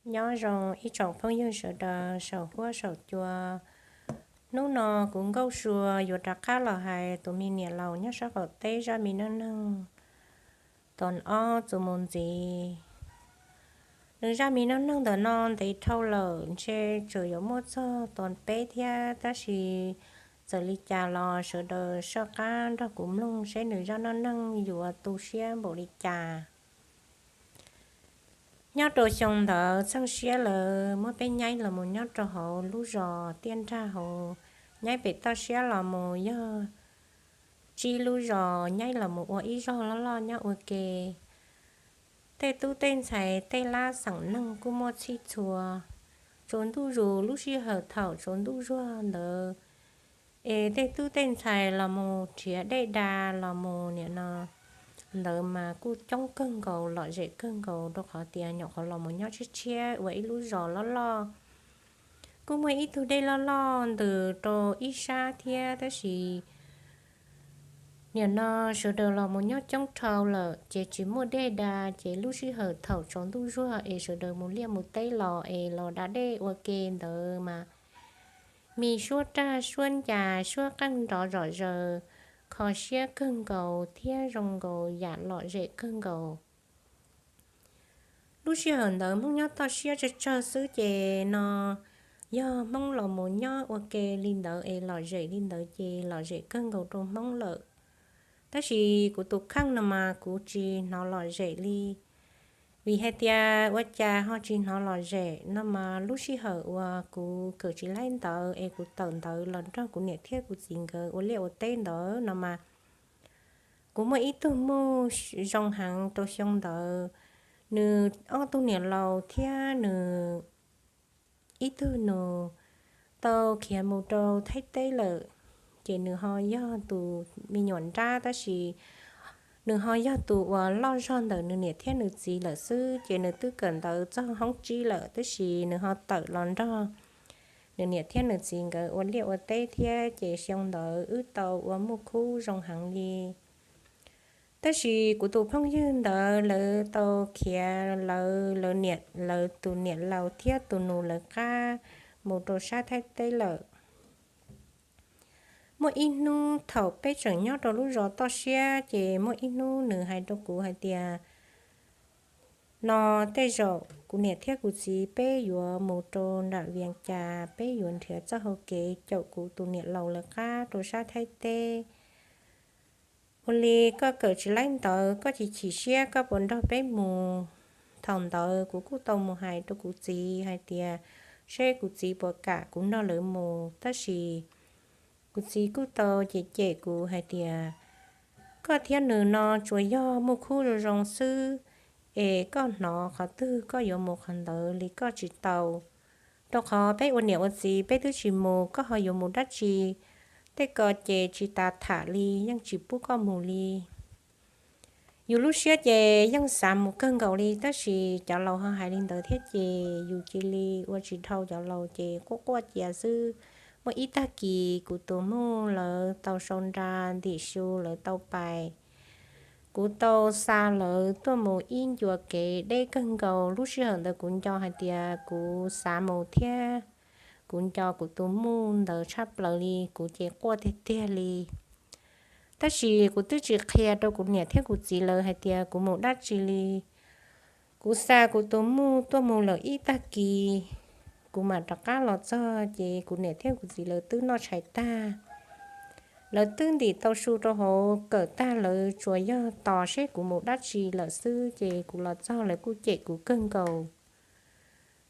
Nyob zoo ib tsoom phooj ywg sawv daws saum huab saum cua. Hnub no kuv Nkauj Sua yuav rov qab los hais tus me niam laus nyob sab qaum teb zaj me neej neeg tos ob txuas mus ntxiv. Nws zaj me neej neeg ntawm no ntev dhau lawm, ntshe tseem yuav muaj txog tos peb thiab, tab sis txawm li cas los sawv daws soj qab nrog kuv mloog seb nws zaj neej neeg yuav tu siab npaum li cas. Nyob rau xyoo ntawd txheej siab lawv muab peb nyaib los mus nyob rau hauv lub zos Tiaj Nrag hauv, nyaib pem toj siab los mus yog tsib lub zos nyaib los mus ua ib zog loj loj nyob ua ke. Tej tub tej ntxhais tej lab xeem neeg kuj muaj txhij txhua. Tsaus ntuj zus lub sij hawm thaum tsaus ntuj zuag ntawd es tej tub tej ntxhais los mus nrhiav dej da los mus nim no ntawd mas kuj coob kawg nkaus, lom zem kawg nkaus, rau qhov tias nyuam qhuav los mus nyob tshiab tshiab ua ib lub zos loj loj. Kuj muaj ib tug dej loj loj ntws rau ib sab thiab, tab sis nim no sawv daws los mus nyob coob dhau lawm ces tsis muaj dej da, ces lub sij hawm thaum tsaus ntuj zuag es sawv daws mus liaj mus teb los es los da dej ua ke ntawd mas mis suab raj suab ncas suab qeej nrov zom zaws, kho siab kawg nkaus thiab zoo nkaus yam lom zem kawg nkaus. Lub sij hawm ntawd Hmoob nyob toj siab tsawg tsawg xwb ces no yog Hmoob los mus nyob ua ke li ntawd es lom zem li ntawd ces lom zem kawg nkaus rau Hmoob lawm. Tab sis kuv tus kheej no mas kuv tsis hnov lom zem li. Vim hais tias ua cas ho tsis hnov lom zem no mas lub sij hawm uas kuv kawm tsis laib ntawv es kuv tawm ntawv los nrog kuv niam thiab kuv txiv nkawd ua liaj ua teb ntawd no mas kuv muaj ib tug muj zoo heev rau xyoo ntawd. Nws ob tug niam laus thiab nws ib tug nus tau khiav mus rau Thaib teb lawm, ces nws ho yog tus me nyuam nrab tab sis nws ho yog tus uas loj zog ntawm nws niam thiab nws txiv lawm xwb, ces nws twb kawm ntawv txog hoob tsib lawm tab sis nws ho tawm los nrog nws niam thiab nws txiv nkawd ua liaj ua teb thiab, ces xyoo ntawd wb tau ua muj khub zoo heev li. Tab sis kuv tus phooj ywg ntawd lawv tau khiav lawv, lawv niam, lawv tus niam laus thiab tus nus lawv qab mus rau sab Thaib teb lawm. Muaj ib hnub thaum peb tseem nyob rau lub zos toj siab, ces muaj ib hnub nws hais rau kuv hais tias, no tej zaum kuv niam thiab kuv txiv peb yuav mus rau nram Vias Cas, peb yuav nrhiav txoj hau kev caum kuv tus niam laus lawv qab rau sab Thaib teb. Ua li koj kawm tsis laib ntawv, koj chim chim siab koj puas nrog peb mus? Thaum ntawd kuv kuj tau mus hais rau kuv txiv hais tias seb kuv txiv puas kam kuv nrog lawv mus, tab sis kuv txiv kuj tau cem cem kuv hais tias koj thiab nws no tsuas yog muj khub zoo zoo xwb, es koj hnov qhov twg koj yuav mus qhov ntawd li koj tsis tau. Rau qhov peb ua niam ua txiv peb twb tsis mus, koj ho yuav mus dab tsi? Tej ko ces tsis tas tham li, yeej tsis pub koj mus li. Yus lub siab ces yeej xav mus kawg nkaus li, tab sis cov laus ho hais li ntawd thiab ces yus cia li ua tsis dhau cov laus ces quaj quaj cia xwb. Muaj ib tag kis kuv tus muj lawv tau sau nra ntim su lawv tau pais, kuv tau xa lawv tuaj mus ib ncua kev deb kawg nkaus. Lub sij hawm ntawd kuv nco hais tias kuv xav mus thiab kuv nco kuv tus muj ntawd tshaj plaws li, kuv ces quaj tiag tiag li. Tab sis kuv twb tsis qhia rau kuv niam thiab kuv txiv lawv hais tias kuv mus dab tsi li. Kuv xa kuv tus muj tuaj mus lawm ib tag kis, kuv mam rov qab los txog ces kuv niam thiab kuv txiv lawv twb noj tshais tag. Lawv twb ntim tau su rau hauv kawm tag, lawv tsuas yog tos seb kuv mus dab tsi lawm xwb, ces kuv los txog lawv kuj cem kuv kawg nkaus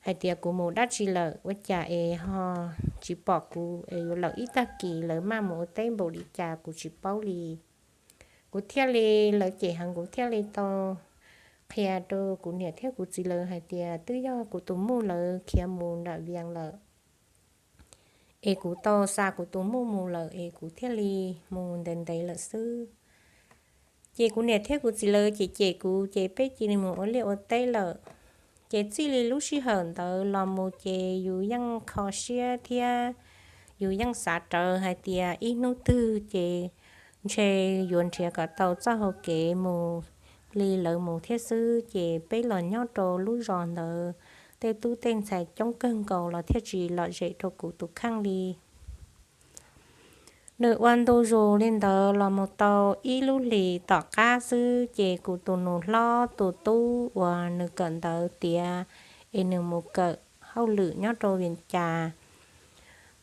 hais tias kuv mus dab tsi lawm, ua cas es ho tsis pom kuv es yuav lawm ib tag kis, lawv maj mus ua teb npaum li cas kuv tsis paub li. Kuv thiaj li, lawv cem heev kuv thiaj li tau qhia rau kuv niam thiab kuv txiv lawv hais tias twb yog kuv tus muj lawv khiav mus nram Vias lawm, es kuv tau xa kuv tus muj mus lawm es kuv thiaj li mus ntev ntev lawm xwb. Ces kuv niam thiab kuv txiv lawv cem cem kuv ces peb cia li mus ua liaj ua teb lawm. Ces txij li lub sij hawm ntawd los mus ces yus yeej kho siab thiab yus yeej xav rawv hais tias ib hnub twg ces ntshe yuav nrhiav kom tau txoj hau kev mus li lawv mus thiab xwb. Ces peb los nyob rau lub zos ntawd tej tub tej ntxhais coob kawg nkaus los thiaj tsis lom zem rau kuv tus kheej li. Nws ua ntu zus li ntawd los mus tau ib lub hlis tom qab xwb ces kuv tus nus hlob tus tub uas nws kawm ntawv tiav es nws mus kawm hauj lwm nyob rau Vias Cas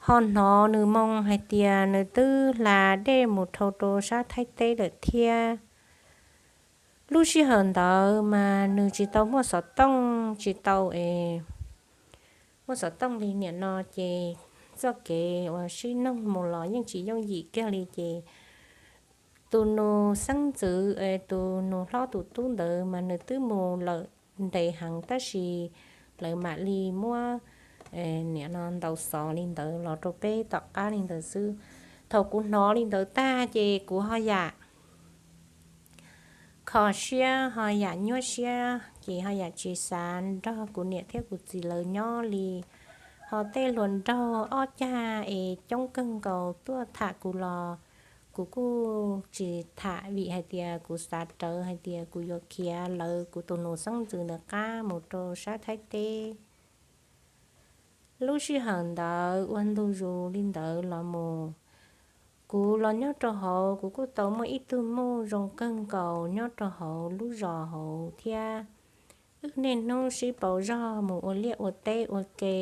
ho hnov nws moo hais tias nws twb hla dej mus dhau rau sab Thaib teb lawm thiab. Lub sij hawm ntawd mas nws tsis tau muaj xov tooj, tsis tau es muaj xov tooj li niam no ces txoj kev uas sib noog mus los yeej tsis yooj yim kiag li ces tus nus xeeb ntxwv es tus nus hlob tus tub ntawd mas nws twb mus lawm ntev heev tab sis lawv mam li muab niam no ntaus xov li ntawd los rau peb tom qab li ntawd xwb. Thaum kuv hnov li ntawd tag ces kuv ho yam kho siab ho yam nyuaj siab ces ho yam tsis xav nrog kuv niam thiab kuv txiv lawv nyob li. Ho tej hluas nraug ob cag es coob kawg nkaus tuaj tham kuv los kuv kuj tsis tham vim hais tias kuv xav rawv hais tias kuv yuav khiav lawv kuv tus nus xeeb ntxwv ntawm qab mus rau sab Thaib teb. Lub sij hawm ntawd ua ntu zus li ntawd los mus, kuv los nyob rau hauv kuv kuj tau muaj ib tug muj zoo kawg nkaus nyob rau hauv lub zos hauv thiab. Wb niaj hnub sib pauv zog mus ua liaj ua teb ua ke,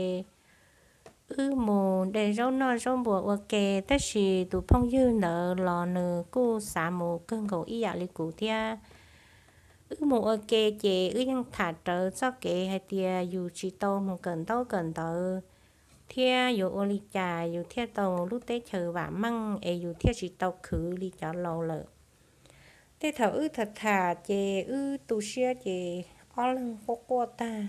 wb mus de zaub noj zaub npua ua ke tab sis tus phooj ywg ntawd los nws kuj xav mus kawg nkaus ib yam li kuv thiab. Wb mus ua ke ces wb yeej tham rawv txoj kev hais tias yus tsis tau mus kawm ntaub kawm ntawv thiab yuav ua li cas yus thiaj tau mus lub teb chaws vam meej es yus thiaj tsis tau khwv li cov laus lawm. Tej thaum wb tham tham ces wb tu siab ces ob leeg quaj quaj tag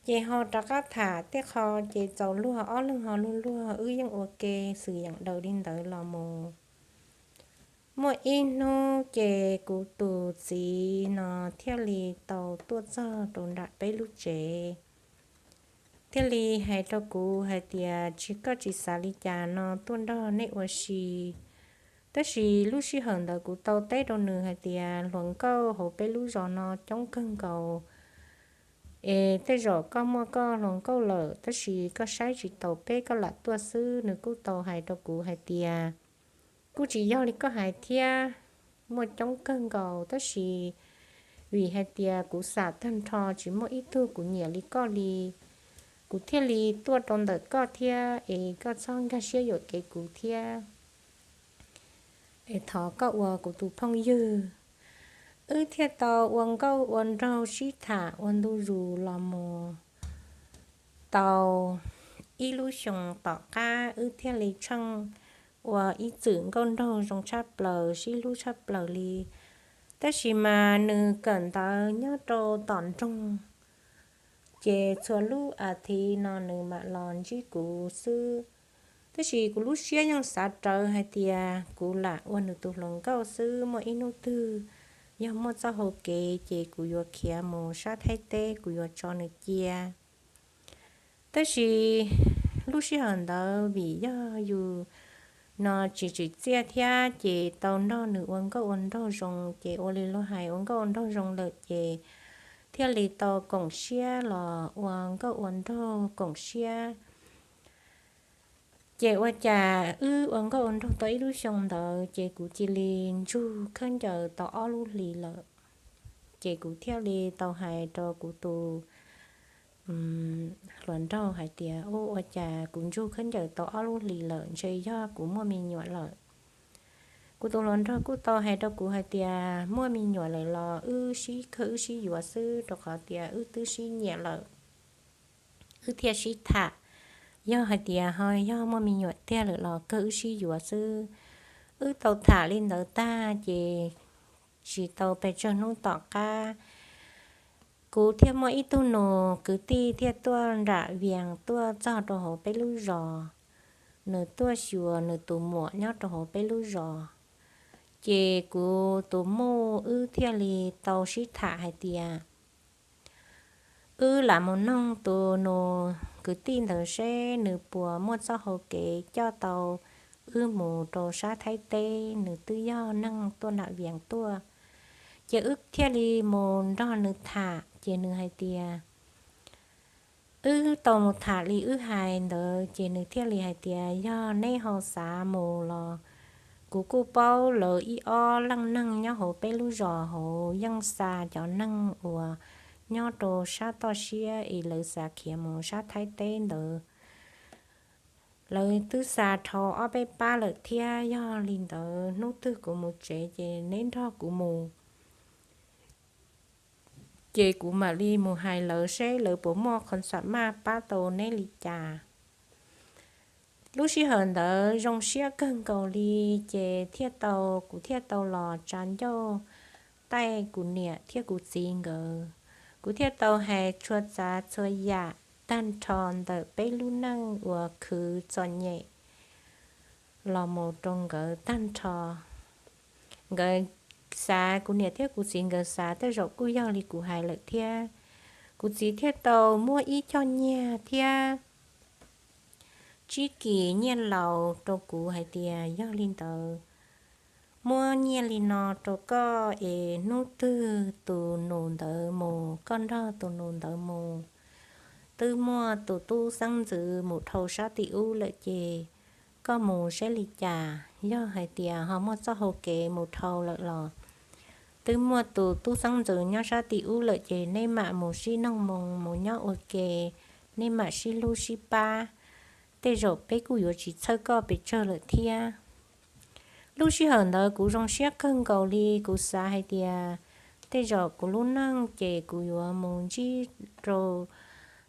ces ho rov qab tham tej qho ces txaus luag ob leeg ho luag luag wb yeej ua ke xwm yeem daws li ntawd los mus. Muaj ib hnub ces kuv tus txiv no thiaj li tau tuaj txog rau nram peb lub tsev thiaj li hais rau kuv hais tias tsis, koj tsis xav li cas no tuaj nrog nej ua si. Tab sis lub sij hawm ntawd kuv tau teb rau nws hais tias hluas nkauj hauv peb lub zos no coob kawg nkaus es tej zaum koj muaj koj hluas nkauj lawm tab sis koj saib tsis taus peb koj lam tuaj xwb. Nws kuj tau hais rau kuv hais tias kuj tsis yog li koj hais thiab, muaj coob kawg nkaus tab sis vim hais tias kuv xam tag nrho tsis muaj ib tug kuv nyiam li koj li, kuv thiaj li tuaj rau ntawm koj thiab es koj txhob nkag siab yuam kev kuv thiab es thov koj ua kuv tus phooj ywg. Wb thiaj tau ua nkauj ua nraug sib tham ua ntu zus los mus tau ib lub xyoo tom qab wb thiaj li tsheej ua ib txwm nkauj nraug zoo tshaj plaws sib hlub tshaj plaws li. Tab sis mas nws kawm ntawv nyob rau tom nroog ces txhua lub as thiv no nws mam los ntsib kuv xwb. Tab sis kuv lub siab yeej xav rawv hais tias kuv lam ua nws tus hluas nkauj xwb, muaj ib hnub twg yog muaj txoj hau kev ces kuv yuav khiav mus sab Thaib teb kuv yuav tso nws cia. Tab sis lub sij hawm ntawd vim yog yus no tsis tsim txiaj thiab ces tau nrog nws ua nkauj ua nraug zoo ces ua li luag hais ua nkauj ua nraug zoo lawm ces thiaj li tau koom siab los ua nkauj ua nraug koom siab. Ces ua cas wb ua nkauj ua nraug tau ib lub xyoo ntawd ces kuv cia li ntsug khaub ncaws tau ob lub hlis lawm. Ces kuv thiaj li tau hais rau kuv tus hluas nraug hais tias, Ua cas kuv ntsug khaub ncaws tau ob lub hlis lawm, ntshe yog kuv muaj me nyuam lawm. Kuv tus hluas nraug kuj tau hais rau kuv hais tias, Muaj me nyuam lawm los wb sib kawg wb sib yuav xwb, rau qhov tias wb twb sib nyiam lawm, wb thiaj sib tham. Yog hais tias ho yog muaj me nyuam tiag lawm los kawg wb sib yuav xwb. Wb tau tham li ntawd tag ces tsis tau pes tsawg hnub tom qab, kuv thiaj muaj ib tug nus kwv tij thiaj tuaj nram Vias tuaj txog rau hauv peb lub zos. Nws tuaj xyuas nws tus muam nyob rau hauv peb lub zos. Ces kuv tus muj wb thiaj li tau sib tham hais tias, Wb lam mus noog tus nus kwv tij ntawd seb nws puas muaj txoj hau kev coj tau wb mus rau sab Thaib teb, nws twb yog neeg tuaj nram Vias tuaj. Ces wb thiaj li mus nrog nws tham, ces nws hais tias, Wb tau mus tham li wb hais ntawd ces nws thiaj li hais tias yog neb ho xav mus los kuv kuj paub lawv ib ob leej neeg nyob hauv peb lub zos hauv yeej xa cov neeg uas nyob rau sab toj siab es lawv xav khiav mus sab Thaib teb ntawd. Lawv twb xa dhau ob peb pab lawm thiab. Yog li ntawd hnub twg kuv mus tsev ces neb nrog kuv mus, ces kuv mam li mus hais lawv seb lawv puas muaj qhov xam maj pab tau neb li cas. Lub sij hawm ntawd zoo siab kawg nkaus li, ces thiaj tau, kuv thiaj tau los tsa ncauj taij kuv niam thiab kuv txiv nkawd. Kuv thiaj tau hais txhua tsav txhua yam tag nrho ntawm peb lub neej uas khwv txom nyem los mus rau nkawd tag nrho. Nkawd xav, kuv niam thiab kuv txiv nkawd xav tej zaum kuj yog li kuv hais lawm thiab. Kuv txiv thiaj tau muab ib co nyiaj thiab tsib kis nyiaj laus rau kuv hais tias yog li ntawd, muab nyiaj li no rau koj es hnub twg tus nus ntawd mus, koj nrog tus nus ntawd mus, twb muaj tus tub xeeb ntxwv mus dhau sab tim ub lawm ces koj mus saib li cas. Yog hais tias ho muaj txoj hau kev mus dhau lawm los twb muaj tus tub xeeb ntxwv nyob sab tim ub lawm ces neb mam mus sib noog moo mus nyob ua ke, neb mam sib hlub sib pab, tej zaum peb kuj yuav tsis txhawj koj pes tsawg lawm thiab. Lub sij hawm ntawd kuv zoo siab kawg nkaus li, kuv xav hais tias tej zaum kuv lub neej ces kuv yuav mus ntsib rau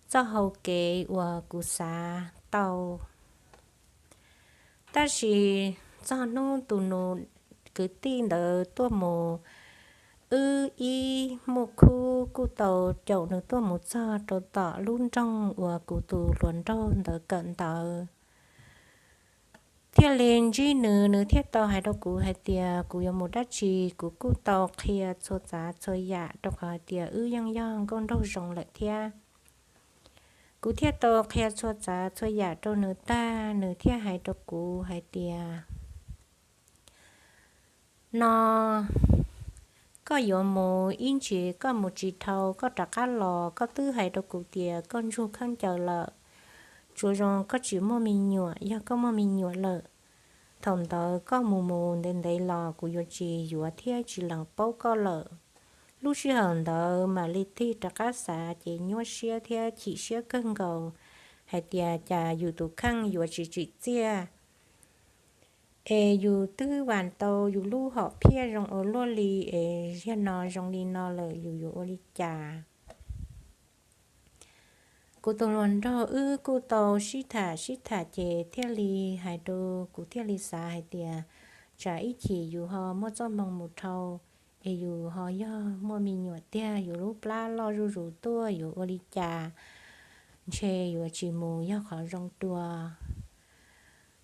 txoj hau kev uas kuv xav tau. Tab sis txog hnub tus nus kwv tij ntawd tuaj mus, wb ib muaj khub kuj tau caum nws tuaj mus txog rau tom lub nroog uas kuv tus hluas nraug ntawd kawm ntawv. Thiaj li ntsib nws, nws thiaj tau hais rau kuv hais tias kuv yuav mus dab tsi, kuv kuj tau qhia txhua tsav txhua yam rau qhov hais tias wb yeej yog nkauj nraug zoo lawm thiab. Kuv thiaj tau qhia txhua tsav txhua yam rau nws tag, nws thiaj hais rau kuv hais tias, no koj yuav mus ib ntsis koj mus tsis dhau, koj rov qab los, koj twb hais rau kuv tias koj ntsug khaub ncaws lawm, tsuas zoo koj tsis muaj me nyuam, yog koj muaj me nyuam lawm, thaum ntawd koj mus mus ntev ntev los kuv yuav tsis yuav thiab tsis lees paub koj lawm. Lub sij hawm ntawd mam li tig rov qab xav ces nyuaj siab thiab chim siab kawg nkaus hais tias cas yus tus kheej yuav tsis tsim txiaj es yus twb vas tau yus lub hom phiaj zoo ua luaj li, es yog no zoo li no lawm yus yuav ua li cas? Kuv tus hluas nraug wb kuj tau sib tham sib tham ces thiaj li hais rau kuv thiaj li xav hais tias tsam ib chim yus ho muaj txoj hmoo mus dhau, es yus ho yog muaj me nyuam tiag, yus lub plab loj zuj zus tuaj yuav ua li cas, ntshe yuav tsis mus yog qhov zoo dua.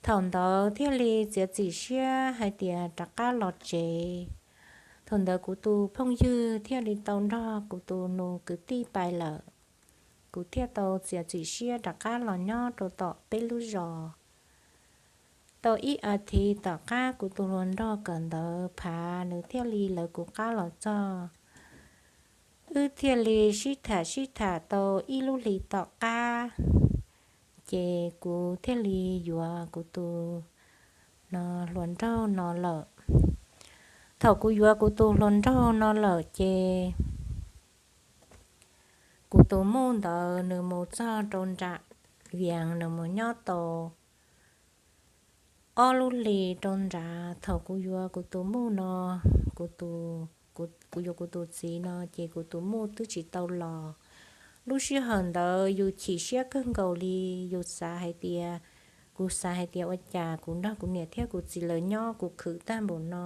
Thaum ntawd thiaj li txiav txim siab hais tias rov qab los tsev. Thaum ntawd kuv tus phooj ywg thiaj li tau nrog kuv tus nus kwv tij pais lawm. Kuv thiaj tau txiav txim siab rov qab los nyob rau tom peb lub zos. Tau ib as thiv tom qab kuv tus hluas nraug kawm ntawv phav, nws thiaj li lawv kuv qab los txog. Wb thiaj li sib tham sib tham tau ib lub hlis tom qab, ces kuv thiaj li yuav kuv tus no hluas nraug no lawm. Thaum kuv yuav kuv tus hluas nraug no lawm ces kuv tus muj ntawd nws mus txog rau nram Vias, nws mus nyob tau ob lub hlis rau nrad. Thaum kuv yuav kuv tus muj no, kuv tus, kuv yuav kuv tus txiv no ces kuv tus muj twb tsis tau los. Lub sij hawm ntawd yus chim siab kawg nkaus li, yus xav hais tias, kuv xav hais tias ua cas kuv nrog kuv niam thiab kuv txiv lawv nyob kuv khwv tag npaum no,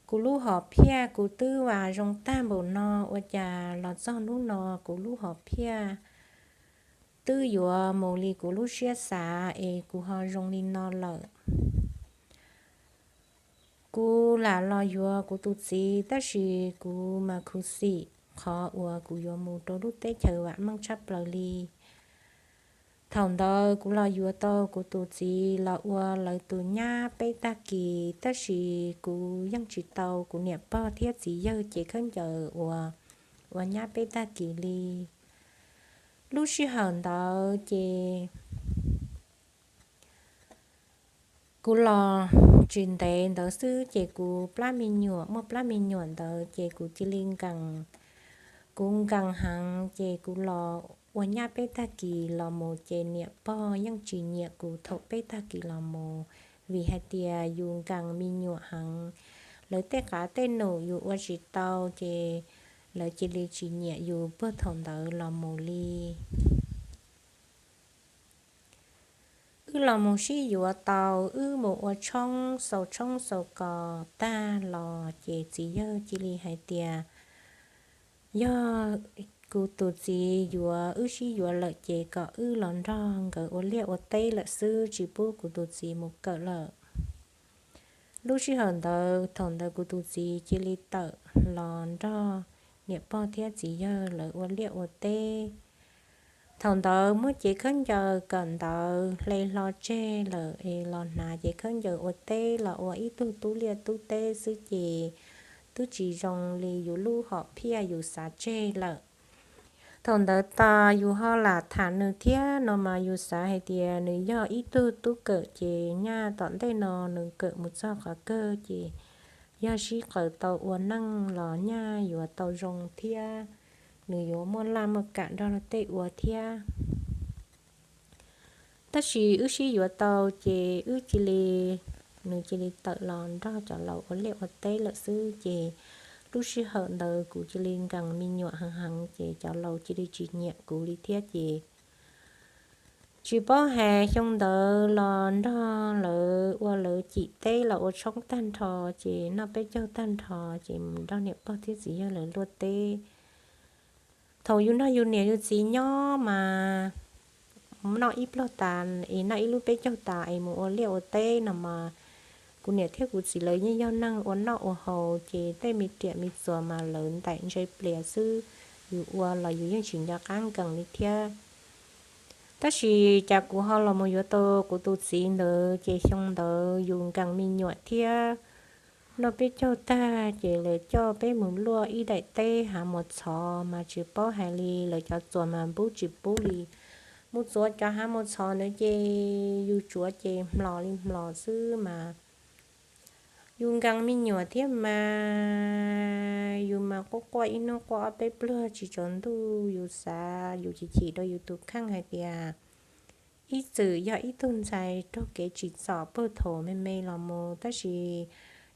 kuv lub hom phiaj kuv twb vas zoo tag npaum no, ua cas los txog hnub no kuv lub hom phiaj twb yuav mus li kuv lub siab xav es kuv ho zoo li no lawm. Kuv lam los yuav kuv tus txiv tab sis kuv mas khuv xim qhov uas kuv yuav mus rau lub teb chaws vam meej tshaj plaws li. Thaum ntawd kuv los yuav tau kuv tus txiv los ua lawv tus nyab peb tag kis, tab sis kuv yeej tsis tau kuv niam pog thiab txiv yawg cev khaub ncaws uas ua nyab peb tag kis li. Lub sij hawm ntawd ces kuv los tsis ntev ntawd xwb ces kuv plab me nyuam, muaj plab me nyuam ntawd ces kuv cia li nkees, kuv nkees heev ces kuv los ua nyab peb tag kis los mus ces niam pog yeej tsis nyiam kuv thaum peb tag kis los mus, vim hais tias yus nkees me nyuam heev, lawv tej qav tej num yus ua tsis tau ces lawv cia li tsis nyiam yus puag thaum ntawd los mus li. Wb los mus sib yuav tau, wb mus ua tshoob xaus tshoob xaus kos tag los ces txiv yawg cia li hais tias yog kuv tus txiv yuav, wb sib yuav lawm ces kom wb los nrog nkawd ua liaj ua teb lawm xwb, tsis pub kuv tus txiv mus kawm lawm. Lub sij hawm ntawd, thaum ntawd kuv tus txiv cia li tawm los nrog niam pog thiab txiv yawg lawv ua liaj ua teb. Thaum ntawd muab cev khaub ncaws kawm ntawv hle hlo tseg lawm es los hnav cev khaub ncaws ua teb los ua ib tug tub liaj tub teb xwb ces twb tsis zoo li yus lub hom phiaj yus xav tseg lawm. Thaum ntawd tas yus ho lam tham nws thiab no mas yus xav hais tias nws yog ib tug tub kawm ces nyaj tom ntej no nws kawm mus txog qhov kawg ces yog sib qaws tau ua neej los nyaj yuav tau zoo thiab nws yuav muaj laj muaj kam nrog luag tej ua thiab. Tab sis wb sib yuav tau ces wb cia li, nws cia li tawm los nrog cov laus ua liaj ua teb lawm xwb ces lub sij hawm ntawd kuv cia li nkees me nyuam heev heev ces cov laus cia li tsis nyiam kuv li thiab ces tsis paub hais xyoo ntawd los nrog lawv ua lawv cim teb los ua tshoob tag nrho ces noj peb caug tag nrho ces mus nrog niam pog thiab txiv yawg lawv luaj teb. Thaum yus nrog yus niam yus txiv nyob mas noj ib pluag tas es noj ib lub peb caug tas es mus ua liaj ua teb no mas kuv niam thiab kuv txiv lawv yeej yog neeg ua noj ua haus ces tej me riam me txuas mas lawv ntaim ntse plias xwb, yus ua los yus yeej tsis nco qab nkees li thiab. Tab sis cas kuv ho los mus yuav tau kuv tus txiv ntawd ces xyoo ntawd yus nkees me nyuam thiab noj peb caug tag ces lawv coj peb mus luaj ib daim teb hav mos txhov mas tsis paub hais li lawv cov txuas mas npub tsis pub li. Mus txuas cov hav mos txhov ntawd ces yus tsuav ces hmlos li hmlos xwb mas yus nkees me nyuam thiab mas yus mas quaj quaj ib hnub quaj ob peb pluag tsis tsaus ntuj, yus xav yus chim chim rau yus tus kheej hais tias ib txwm yog ib tug ntxhais raug kev tsim txom puag thaum me me los mus tab sis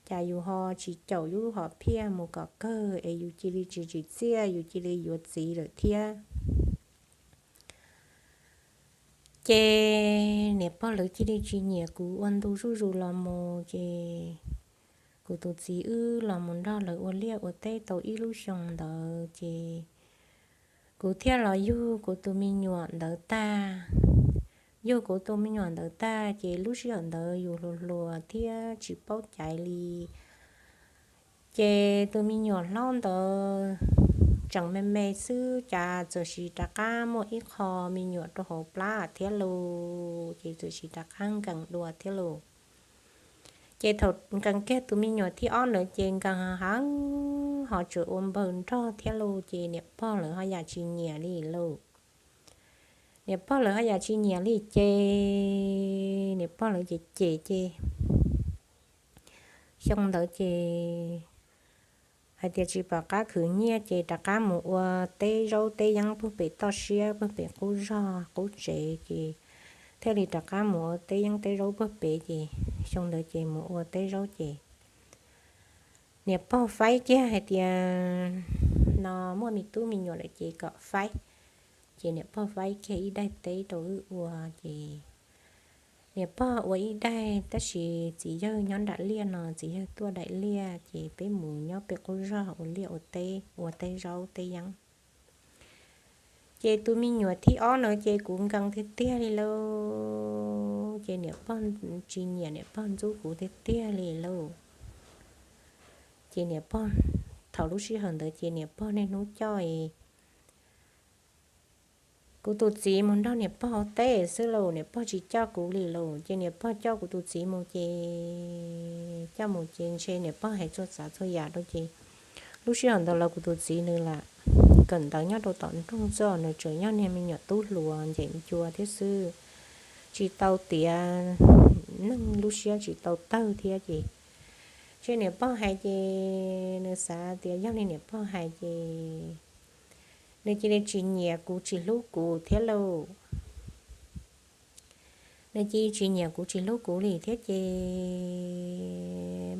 cas yus ho tsis caum yus lub hom phiaj mus kom kawg es yus cia li tsis tsim txiaj yus cia li yuav txiv lawm thiab. Ces niam pog lawv cia li tsis nyiam kuv ua ntu zuj zus los mus ces kuv tus txiv wb los mus nrog lawv ua liaj ua teb tau ib lub xyoo ntawd ces kuv thiaj los yug kuv tus me nyuam ntawd tag. Yug kuv tus me nyuam ntawd tag ces lub sij hawm ntawd yus hluas hluas thiab tsis paub caiv li. Ces tus me nyuam hlob ntawd tseem me me xwb cas txawm sis rov qab muaj ib qho me nyuam rau hauv plab thiab lauj, ces txawm sis rov qab nkees dua thiab lauj. Ces thaum nkees kiag tus me nyuam thib ob ntawd ces nkees heev ho tseem ua npawg nrog thiab lauj, ces niam pog lawv ho yam tsis nyiam li lauj. Niam pog lawv ho yam tsis nyiam li ces niam pog lawv ces cem ces xyoo ntawd ces hais tias tsis pom qab khwv nyiaj ces rov qab mus ua teb zaub teb yeeb puag pem toj siab puag pem qub zog qub tsev ces thiaj li rov qab mus ua teb yeeb teb zaub puag pem ces xyoo ntawd ces mus ua teb zaub ces niam pog faib kiag hais tias no muaj me tub me nyuam lawm ces kom faib. Ces niam pog faib kiag ib daim teb rau wb ua ces niam pog ua ib daim tab sis txiv yawg nyob nram liaj no txiv yawg tuaj daim liaj ces peb mus nyob pem qub zog ua liaj ua teb ua teb zaub teb yeeb. Ces tus me nyuam thib ob no ces kuv nkees tiag tiag li lauj, ces niam pog tsis nyiam niam pog ntxub kuv tiag tiag li lauj. Ces niam pog, thaum lub sij hawm ntawd ces niam pog niaj hnub coj kuv tus txiv mus nrog niam pog ua teb xwb lauj, niam pog tsis coj kuv li lauj. Ces niam pog coj kuv tus txiv mus ces coj mus ces ntshe niam pog hais txhua tsav txhua yam rau ces Lub sij hawm ntawd los kuv tus txiv nws lam kawm ntawv nyob rau tom nroog xwb, nws tseem yog niag me nyuam tub hluas ncem ncua thiab xwb, tsis tau tiav neeg lub siab tsis tau tawg thiab ces, ntshe niam pog hais ces nws xav tias yog li niam pog hais ces nws cia li tsis nyiam kuv tsis hlub kuv thiab lauj. Nws cia li tsis nyiam kuv tsis hlub kuv li thiab ces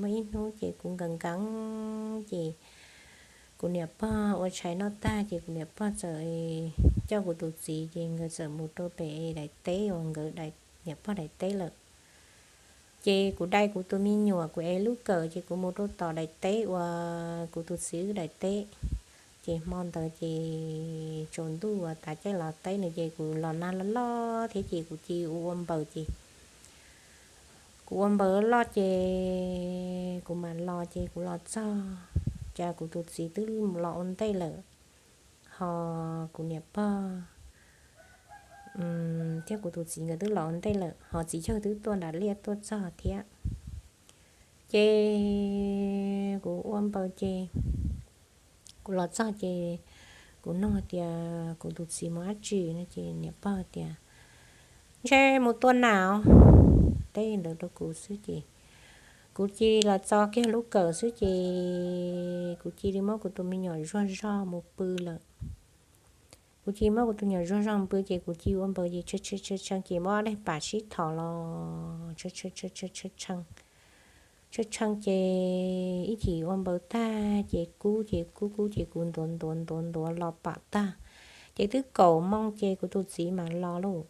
muaj ib hnub ces kuv nkees nkees ces kuv niam pog ua tshais noj tag ces kuv niam pog txawm coj kuv tus txiv ces nkawd txawm mus rau pem daim teb uas nkawd, niam pog daim teb lawm. Ces kuv dai kuv tus me nyuam kuv ev lub kawm ces kuv mus rau tom daim teb uas kuv tus txiv wb daim teb. Ces hmo ntawd ces tsaus ntuj uas tav caij los teb no ces kuv los nag loj loj thiab ces kuv cia li ua ua npaws ces kuv ua npaws loj ces kuv mam los ces kuv los txog cas kuv tus txiv twb los ua ntej lawm, ho kuv niam pog thiab kuv tus txiv nkawd twb los ua ntej lawm ho txiv yawg twb tuaj nram liaj tuaj txog thiab. Ces kuv ua npaws ces kuv los txog ces kuv nug tias kuv tus txiv mus dab tsi no ces niam pog tias ntshe mus tua nas, teb ntawd rau kuv xwb ces kuv cia li los txo kiag lub kawm xwb ces kuv cia li muab kuv tus me nyuam zuag zog mus pw lawm. Kuv cia li muab kuv tus me nyuam zuag zog mus pw ces kuv cia li ua npaws ces tshee tshee ces muab ob daim pam sib thom los tshee tshee ces ib chim ua npaws tag ces kub ces kub kub ces kuv ntuav ntuav ntuav ntuav los pam tag ces twb kaum moo ces kuv tus txiv mam los lauj.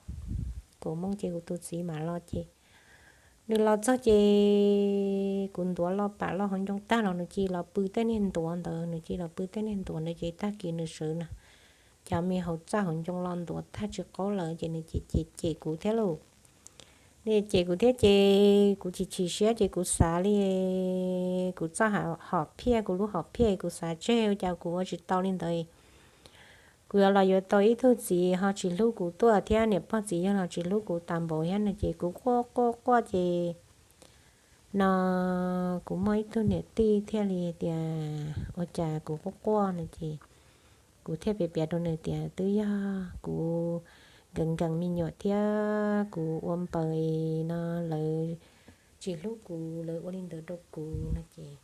Kaum moo ces kuv tus txiv mam los ces nws los txog ces kuv ntuav los pam los hauv ncoo tag los nws cia li los pw tej niag ntuav ntawd, nws cia li los pw tej niag ntuav ntawd ces tag kis nws sawv na, cov me hauv txaj hauv ncoo los ntuav tag tsis qaub lawm ces nws cem cem kuv thiab lauj. Nws cem kuv thiab ces kuv chim chim siab ces kuv xav li kuv txoj hom phiaj, kuv lub hom phiaj kuv xav tseg ua cas kuv ua tsis tau li ntawd. Kuv yuav los yuav tau ib tug txiv ho tsis hlub kuv tuaj thiab niam pog txiv yawg los tsis hlub kuv tas npaum thiab no ces kuv quaj quaj quaj ces no kuv muaj ib tug niam tij thiaj li tias ua cas kuv quaj quaj no ces kuv thiaj piav piav rau nws tias twb yog kuv nkees nkees me nyuam thiab kuv ua npaws no lawv tsis hlub kuv lawv ua li ntawd rau kuv no ces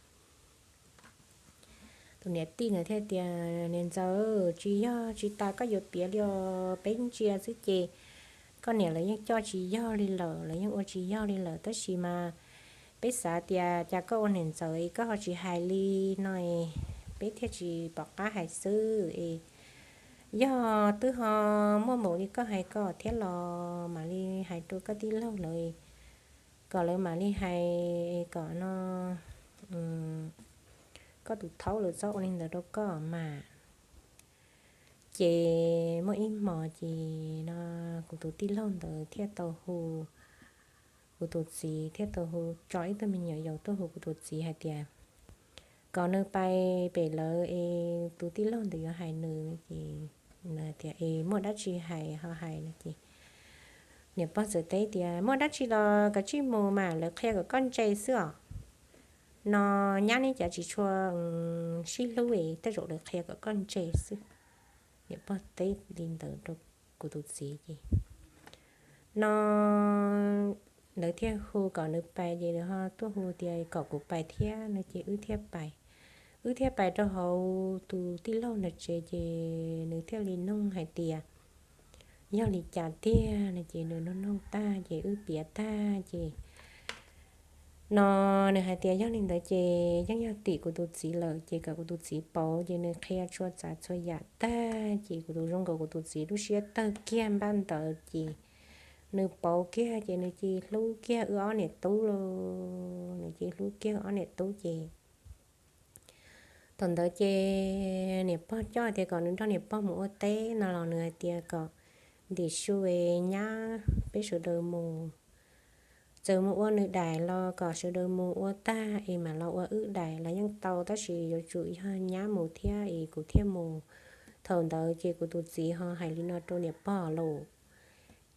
tus niam tij ntawd thiaj tias niam ntxawm tsis yog tsis tas koj yuav piav li os, peb ntsia xwb ces koj niam lawv yeej coj tsis yog li lawm, lawv yeej ua tsis yog li lawm tab sis mas peb xav tias cas koj ua niam ntxawm es koj ho tsis hais li no es peb thiaj tsis pom qab hais xwb es yog twb ho muaj npaum li koj hais kom thiab los mam li hais rau koj tij laug lawv kom lawv mam li hais kom no koj tus thaub lawv txhob ua li ntawd rau koj mas. Ces muaj ib hmos ces no kuv tus tij laug ntawd thiaj tau hu, kuv tus txiv thiaj tau hu tso ib tug me nyuam yaus tuaj hu kuv tus txiv hais tias kom nws pais pem lawv es tus tij laug ntawd yuav hais nws no ces nws tias es muaj dab tsi hais ho hais no ces niam pog txawm teb tias muaj dab tsi los kav tsij mus mas lawv qhia kom koj ntse xwb os. No nyab neb cav tsis tshua sib hlub es tej zaum lawv qhia kom koj ntse xwb. Niam pog teb li ntawd rau kuv tus txiv ces no lawv thiaj hu kom nws pais ces nws ho tuaj hu tias kom kuv pais thiab no ces wb thiaj pais. Wb thiaj pais rau hauv tus tij laug ntawd tsev ces nws thiaj li nug hais tias yog li cas tiag no ces nws nug nug tag ces wb piav tag ces no nws hais tias yog li ntawd ces yeej yog tim kuv tus txiv lawm ces kom kuv tus txiv pauv ces nws qhia txhua tsav txhua yam tag ces kuv tus zoo nkaus kuv tus txiv lub siab tawg kiag npaj ntawd ces nws pauv kiag ces nws cia li hlub kiag wb ob niam tub lauj, nws cia li hlub kiag ob niam tub ces thaum ntawd ces niam pog coj tias kom nws nrog niam pog mus ua teb no los nws hais tias kom ntim su es nyab peb sawv daws mus, txawm mus ua nws daim los kom sawv daws mus ua tag es mam los ua wb daim los yeej tau tab sis yuav tsum yog nyab mus thiab es kuv thiaj mus. Thaum ntawd ces kuv tus txiv ho hais li no rau niam pog lauj.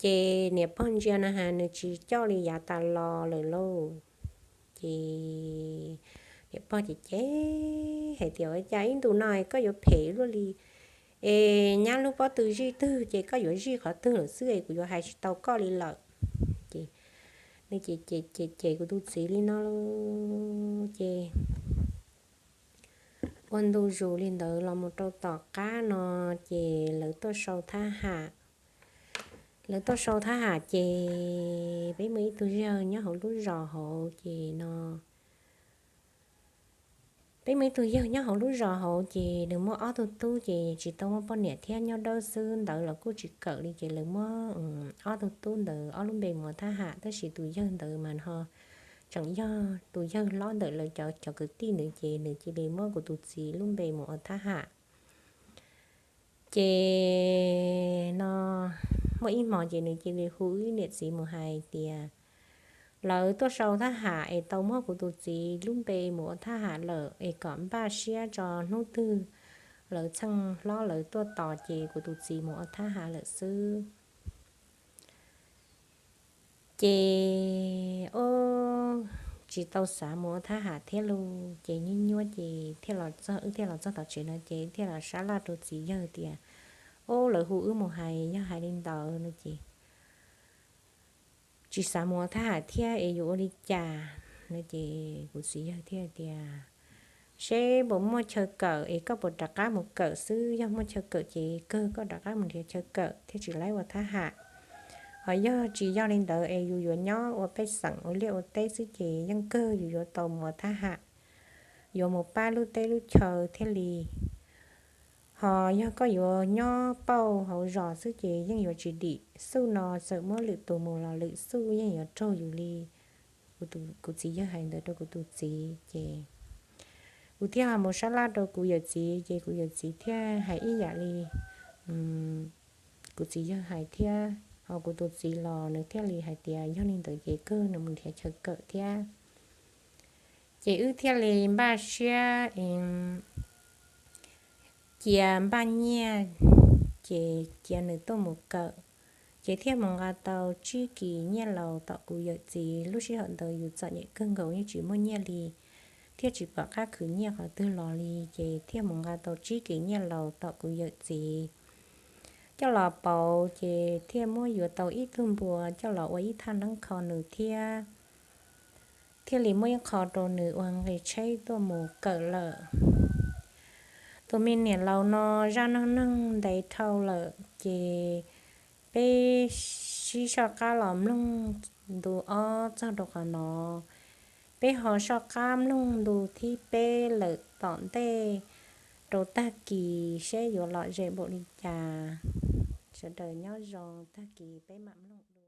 Ces niam pog ntsia na has nws tsis coj li yav tas los lawm lauj. Ces Niam pog ces cem hais tias, Ua cas ib ntus no koj yuav phem luaj li, es nyab lub pob tw zij twg ces koj yuav zij qhov twg lawm xwb es kuv yuav hais tsis tau koj li lawm. Ces nws ces ces ces kuv tus txiv li no lauj. Ces ua ntu zus li ntawd los mus rau tom qab no, ces lawv tuaj sau thab ham. Lawv tuaj sau thab ham ces peb muaj ib tug yawg nyob hauv lub zos hauv ces no peb muaj ib tug yawg nyob hauv lub zos hauv ces nws muaj ob tug tub ces tsis tau muaj poj niam thiab, nyob dawb xwb, ntawv los kuj tsis kawm li ces lawv muab ob tug tub ntawd ob lub npe mus ua thab ham, tab sis tus yawg ntawd mas ho tseem yog tus yawg hlob ntawm lawv cov cov kwv tij ntawd ces nws cia li muab kuv tus txiv lub npe mus ua thab ham. Ces no muaj ib hmo ces nws cia li hu wb niam txiv mus hais tias lawv tuaj sau thab ham es tau muab kuv tus txiv lub npe mus ua thab ham lawm es kom npaj siab tso, hnub twg lawv txheej hlob lawv tuaj tos ces kuv tus txiv mus ua thab ham lawm xwb. Ces ob tsis tau xav mus ua thab ham thiab lauj. Ces nyuaj nyuaj ces thiaj los txog, wb thiaj los txog tom tsev no ces thiaj los sab laj rau txiv yawg tias, Ob, lawv hu wb mus hais, yog hais li ntawd no ces tsis xav mus ua thab ham thiab es yuav ua li cas no ces kuv txiv yawg thiaj tias, Seb puas muaj chaw kawm es koj puas rov qab mus kawm xwb, yog muaj chaw kawm ces kawg koj rov qab mus nrhiav chaw kawm thiaj tsis laib ua thab ham. Ho yog tsis yog li ntawd es yus yuav nyob ua pej xeem ua liaj ua teb xwb ces yeej kawg yus yuav tau mus ua thab ham, yuav mus pab lub teb lub chaw thiaj li. Ho yog koj yuav nyob pauj hauv zos xwb ces yeej yuav tsis dim, xuj no txawm muab lwm tus mus los lwm xuj yeej yuav raug yus li. Kuv txiv yawg hais ntawd rau kuv tus txiv ces kuv thiaj ho mus sab laj rau kuv yawm txiv ces kuv yawm txiv thiaj hais ib yam li kuv txiv yawg hais thiab. Ho kuv tus txiv los nws thiaj li hais tias yog li ntawd ces kawg nws mus nrhiav chaw kawm thiab. Ces wb thiaj li npaj siab cia npaj nyiaj, ces cia nws tuaj mus kawm. Ces thiaj mus nqa tau tsib kis nyiaj laus tom kuv yawm txiv. Lub sij hawm ntawd yus txom nyem kawg nkaus yeej tsis muaj nyiaj li, thiaj tsis pom qab khwv nyiaj qhov twg los li. Ces thiaj mus nqa tau tsib kis nyiaj laus tom kuv yawm txiv coj los pauv, ces thiaj muab yuav tau ib tug npua coj los ua ib thaj neeb kho nws thiab. Thiaj li muab ib qho rau nws ua nqi tsheb tuaj mus kawm lawm. Tus me niam laus no zaj neej neeg ntev dhau lawm, ces peb sib soj qab los mloog ntu ob txog rau qhov no. Peb ho soj qab mloog ntu thib peb lawm tom ntej rau tag kis seb yuav lom zem npaum li cas. Sawv daws nyob zoo, tag kis peb mam mloog dua.